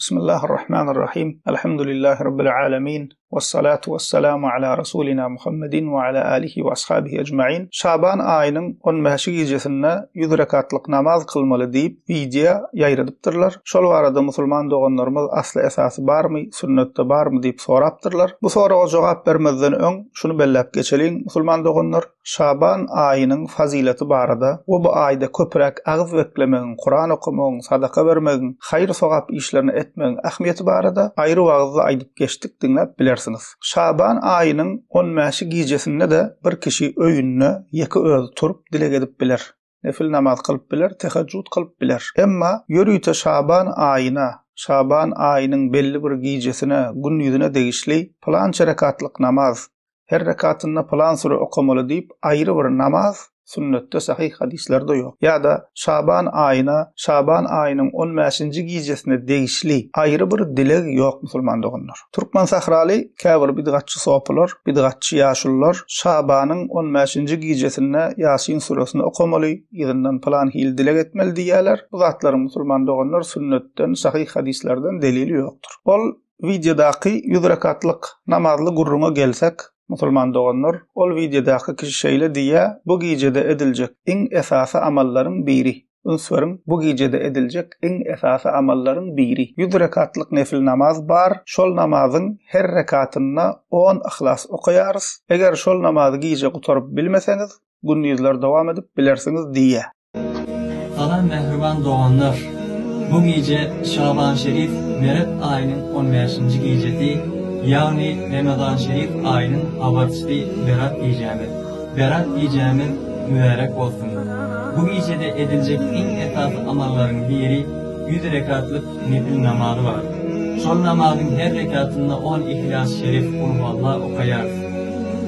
Bismillahirrahmanirrahim. Elhamdülillahi Rabbil alemin. Vessalatu vesselamu ala Rasulina Muhammedin ve ala alihi ve ashabihi ecmain. Şaban aýynyň 15-i gijesinde 100 rekatlyk namaz kylmaly diýip wideo ýaýradypdyrlar. Şol barada musulman doganlarymyz asly esasy barmy, sünnetde barmy diýip sorapdyrlar. Bu soraga jogap bermezden öň şuny belläp geçeliň, musulman doganlar. Şaban aýynyň fazileti barada we bu aýda köpräk agyz beklemegiň, Kuran okamagyň, sadaka bermegiň, haýyr-sogap işlerini etmegiň ähmiýeti barada aýry wagyzda aýdyp geçdik diňläp bilersiňiz. Şaban aýynyň on bäşi gijesinde-de bir kişi öýünde ýeke özi turup dileg edip biler. Nefil namaz kylyp biler, tehejjud kylyp biler. Emma ýörite Şaban aýyna, Şaban aýynyň belli bir gijesine, gündizine degişli pylança rekatlyk namaz, her rekatynda pylan süre okamaly diýip aýry bir namaz sünnetde sahyh hadyslerde ýok. Ýa-da Şaban aýyna, Şaban aýynyň on bäşinji gijesine degişli aýry bir dileg ýok musulman doganlar. Türkmen sahraly käbir bidgatçy sopylar, bidgatçy ýaşulular Şabanyň on bäşinji gijesinde Ýasin süresini okamaly, yzyndan pylan hili dileg etmeli diýýärler. Bu zatlaryň musulman doganlar sünnetden, sahyh hadyslardan delili ýokdur. Ol wideodaky ýüz rekatlyk namazly gürrüňe gelsek, musulman doganlar, ol wideodaky kişi şeýle diýýär, bu gijede ediljek iň esasy amallaryň biri. Üns beriň, bu gijede ediljek iň esasy amallaryň biri, ýüz rekatlyk nefil namaz bar, şol namazyň her rekatynda on yhlas okaýarys, eger şol namazy gije gutaryp bilmeseňiz, gündizler dowam edip bilersiňiz diýýär. Salam mähriban doganlar! Bu gije Şaban Şerif Meret aýynyň on bäşinji gijesi, ýagny Remezan Şerif aýynyň habarçysy Berat gijämiz. Berat gijämiz mübärek bolsun! Bu gijede ediljek iň esasy amallaryň biri ýüz rekatlyk nepil namazy bar. Şol namazyň her rekatynda on Ihlas Şerif Kulhualla okaýarys.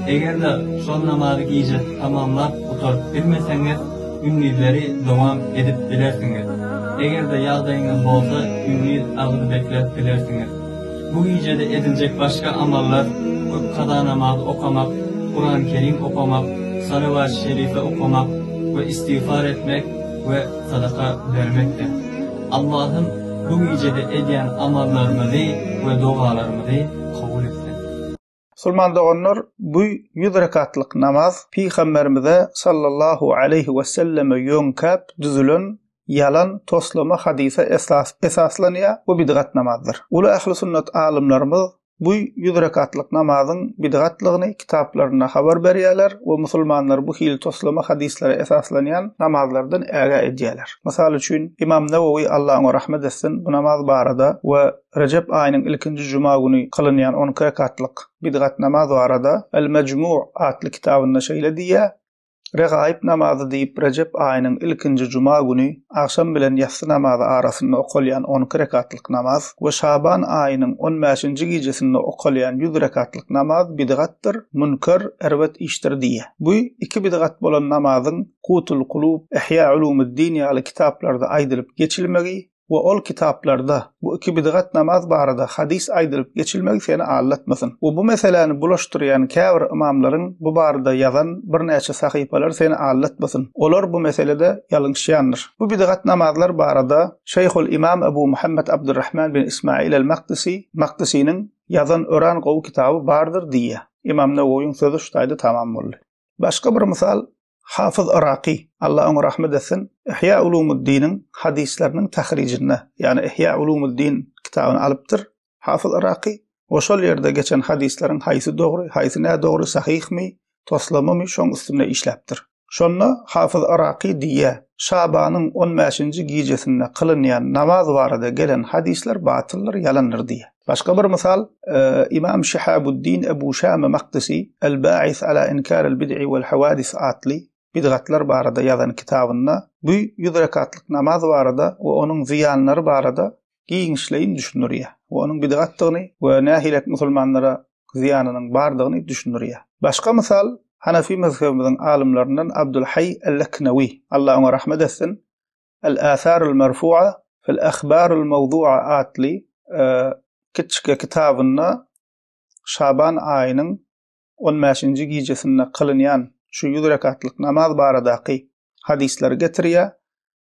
Eger-de şol namazy gije tamamlap gutaryp bilmeseňiz, gündizleri dowam edip bilersiňiz. Eger-de ýagdaýyňyz bolsa gündiz agyz bekläp bilersiňiz. Bu gijede ediljek başga amallar, köp kaza namazy okamak, Kuran Kerim okamak, Salawat Şerife okamak we istigfar etmek we sadaka bermekdir. Allahym bu gijede edýän amallarymyzy we dogalarymyzy kabul etsin. Musulman doganlar, bu ýüz rekatlyk namaz Pygamberimize sallallahu aleýhi weselleme ýöňkäp düzülen ýalan toslama hadysa esaslanýar we bidgat namazdyr. Uly ähli sünnet alymlarymyz bu ýüz rekatlyk namazyň bidgatlygyny kitaplarynda habar berýärler we musulmanlary bu hili toslama hadyslara esaslanýan namazlardan ägä edýärler. Mysal üçin, Ymam Newewi, Allah oňa rahmet etsin, bu namaz barada we Rejep aýynyň ilkinji juma güni kylynýan on iki rekatlyk bidgat namaz barada El-Mejmu' atly kitabynda şeýle diýýär, Regaýyp namazy diýip Rejep aýynyň ilkinji juma güni agşam bilen ýassy namazy arasynda okalýan on iki rekatlyk namaz we Şaban aýynyň on bäşinji gijesinde okalýan ýüz rekatlyk namaz bidgatdyr, münker, erbet işdir diýýär. Bu iki bidgat bolan namazyň Kutul Kulub, Ihýa Ulumuddin ýaly kitaplarda aýdylyp geçilmegi we ol kitaplarda bu iki bidgat namaz barada hadys aýdylyp geçilmegi seni aldatmasyn. We bu meseläni bulaşdyrýan käbir ymamlaryň bu barada ýazan birnäçe sahypalary seni aldatmasyn. Olar bu meselede ýalňyşýandyr. Bu bidgat namazlar barada Şeýhul Ymam Ebu Muhammet Abdurrahman bin Ismail el-Makdisi, Makdisiniň, ýazan öran gowy kitaby bardyr diýýär. Ymam Newewiň sözi şu taýda tamam boldy. Başga bir mysal, Hafyz Yraky, Allah oňa rahmet etsin, Ihýa Ulumuddiniň hadyslarynyň tahrijinde, ýagny Ihýa Ulumuddin kitabyny alypdyr Hafyz Yraky we şol ýerde geçen hadyslaryň haýsy dogry, haýsy nädogry, sahyhmy, toslamamy şoň üstünde işläpdir. Şonda Hafyz Yraky diýýär, Şabanyň on bäşinji gijesinde kylynýan namaz barada gelen hadyslar batyldyr, ýalandyr diýýär. Başga bir mysal, Ymam Şihabuddin Ebu Şame Makdisi El-Ba'is ala inkar el-bid'i wel-hawadis atly bidgatlar barada ýazan kitabynda bu ýüz rekatlyk namaz barada we onuň zyýanlary barada giňişleýin düşündirýär we onuň bidgatdygyny we nähilek musulmanlara zyýanynyň bardygyny düşündirýär. Başga mysal, Hanafi mezhebimiziň alymlaryndan Abdulhaý el-Leknewi, Allah oňa rahmet etsin, El-Asarul Merfu'a fil Ahbarul Mawdu'a atly kiçjike kitabynda Şaban aýynyň on bäşinji gijesinde kylynýan şu ýüz rekatlyk namaz baradaky hadyslary getirýär.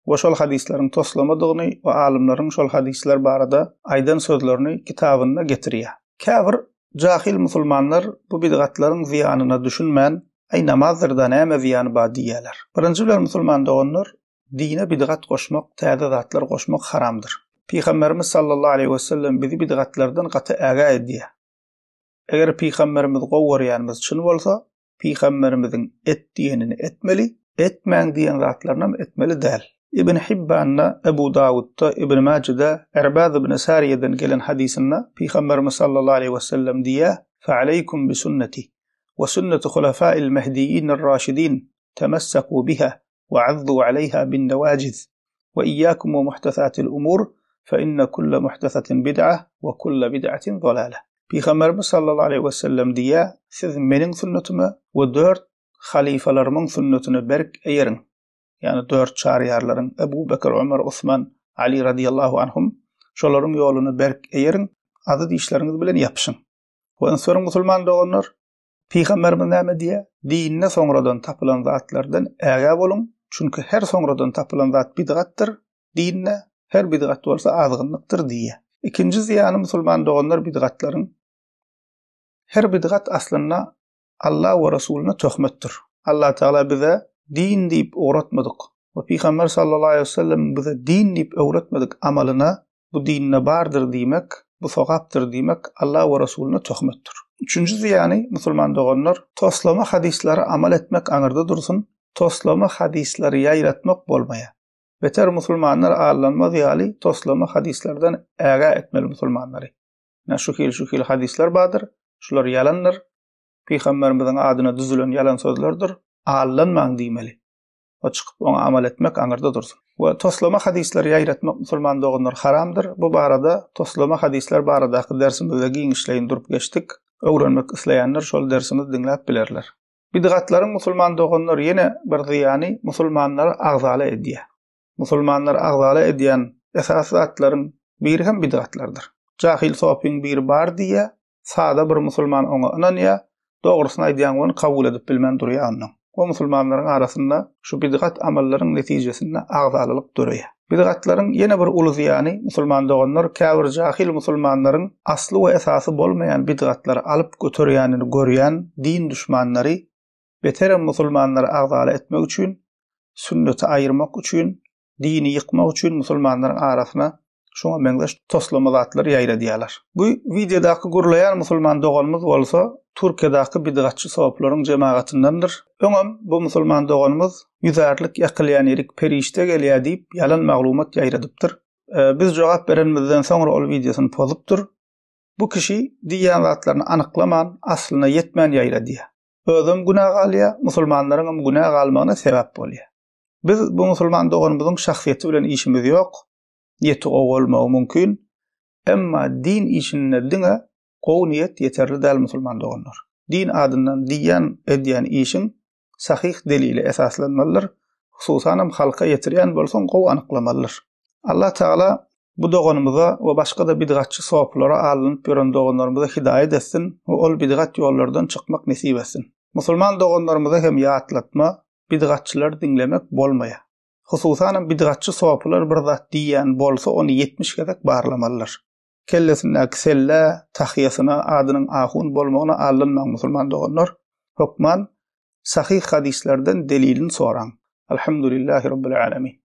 We şol hadyslaryň toslamadygyny we alymlaryň şol hadyslar barada aýdan sözlerini kitabynda getirýär. Käbir jahyl musulmanlar bu bidgatlaryň zyýanyna düşünmän, Aý namazdyr-da näme zyýany bar diýýärler. Birinji bilen musulman doganlar, dine bidgat goşmak, täze zatlar goşmak haramdyr. Pygamberimiz sallallahu aleýhi wesellem bizi bidgatlardan gaty ägä edýär. Eger pygamberimizi gowy görýänimiz çyn bolsa, pygamberimiziň et diýenini etmeli, etmäň diýen zatlarynam etmeli däl. Ibn Hibbanda, Ebu Dawudda, Ibn Majede, Erbaz ibn Sariýeden gelen hadysynda pygamberimiz sallallahu aleýhi wesellem diýýär, Fealeýkum bi sünneti we sünneti hulefâil mehdiýinir-raşidin temessekû biha we azzû aleýha bin-newajiz we iyyakum we muhdesatil umur fe inne kulle muhdesatin bid'a we kulle bid'atin zalale. Pygamberimiz sallallahu aleýhi we sellem diýýär, Siz meniň sünnetime we dört halyfalarymyň sünnetine berk eýeriň. Ýagny dört çaryýarlaryň, Ebu Bekir, Ömer, Osman, Ali radiyallahu anhum, şolaryň ýoluna berk eýeriň, azy dişleriňiz bilen ýapyşyň. We üns beriň musulman doganlar, Pygamberimiz näme diýýär? Dinde soňradan tapylan zatlardan ägä boluň, çünki her soňradan tapylan zat bidgatdyr, dinde her bidgat bolsa azgynlykdyr diýýär. Ikinji zyýany musulman doganlar bidgatlaryň her bidgat aslynda Allah we Resulyna töhmetdir. Allah Tagala bize din diýip ugratmadyk we Pygamber sallallahu aleýhi we sellem bize din diýip öwretmedik amalyna bu dinde bardyr diýmek, bu sogapdyr diýmek Allah we Resulyna töhmetdir. Üçünji zyýany, musulman doganlar, toslama hadyslary amal etmek aňyrda dursun, toslama hadyslary ýaýratmak bolmaýar. Beter musulmanlar aldanmaz ýaly toslama hadyslardan ägä etmeli musulmanlary. Ine şu hili şu hili hadyslar bardyr, şular ýalandyr, Pygamberimiziň adyna düzülen ýalan sözlerdir, aldanmaň diýmeli. we çykyp oňa amal etmek aňyrda dursun. We toslama hadyslary ýaýratmak musulman doganlar haramdyr. Bu barada toslama hadyslar baradaky dersimizde giňişleýin durup geçdik. Öwrenmek isleýänler şol dersimizi diňläp bilerler. Bidgatlaryň musulman doganlar ýene bir zyýany musulmanlary agzala edýär. Musulmanlary agzala edýän esasy zatlaryň biri hem bidgatlardyr. Jahyl sopyň biri bar diýýär, Sada bir musulman oňa ynanýar, dogrusyny aýdýan ony kabul edip bilmän durýar onnoň. O musulmanlaryň arasynda şu bidgat amallaryň netijesinde agzalalyk döreýär. Bidgatlaryň ýene bir uly zyýany musulman doganlar käbir jahyl musulmanlaryň asly we esasy bolmaýan bidgatlary alyp göterýänini görýän din duşmanlary beterem musulmanlary agzala etmek üçin sünneti aýyrmak üçin dini ýykmak üçin musulmanlaryň arasyna şuňa meňzeş toslama zatlary ýaýradýarlar. Bu wideodaky gürleýän musulman doganymyz bolsa Türkiýedaky bidgatçy soplaryň jemagatyndandyr. Öňem bu musulman doganymyz ýüzärlik ýakylýan ýerik perişde gelýär diýip ýalan maglumat ýaýradypdyr. Biz jogap berenimizden soňra ol wideosyny pozupdyr. Bu kişi diýýän zatlaryny anyklaman, aslyna ýetmän ýaýradýar. Özem günä galýar, musulmanlaryňam günä galmagyna sebäp bolýar. Biz bu musulman doganymyzyň şahsyýeti bilen işimiz ýok. Niýeti gowy bolmagy mümkin. Emma din işinde diňe gowy niýet ýeterli däl musulman doganlar. Din adyndan diýýän, edýän işiň sahyh delile esaslanmalydyr. Hususanam halka ýetirýän bolsaň gowy anyklamalydyr. Allah Tagala bu doganymyza we başga-da bidgatçy sopylara aldynyp ýören doganlarymyza hidaýat etsin we ol bidgat ýollardan çykmak nesip etsin. Musulman doganlarymyza hem ýatlatma, Bidgatçylary diňlemek bolmaýar. Hususanam bidgatçy sopylar bir zat diýýän bolsa ony 70 gezek barlamalydyr. Kellesindäki selle, tahýasyna, adynyň ahun bolmagyna aldanmaň musulman doganlar. Hökman sahyh hadyslardan delilini soraň. Alhamdulillahi Rabbil Alemin.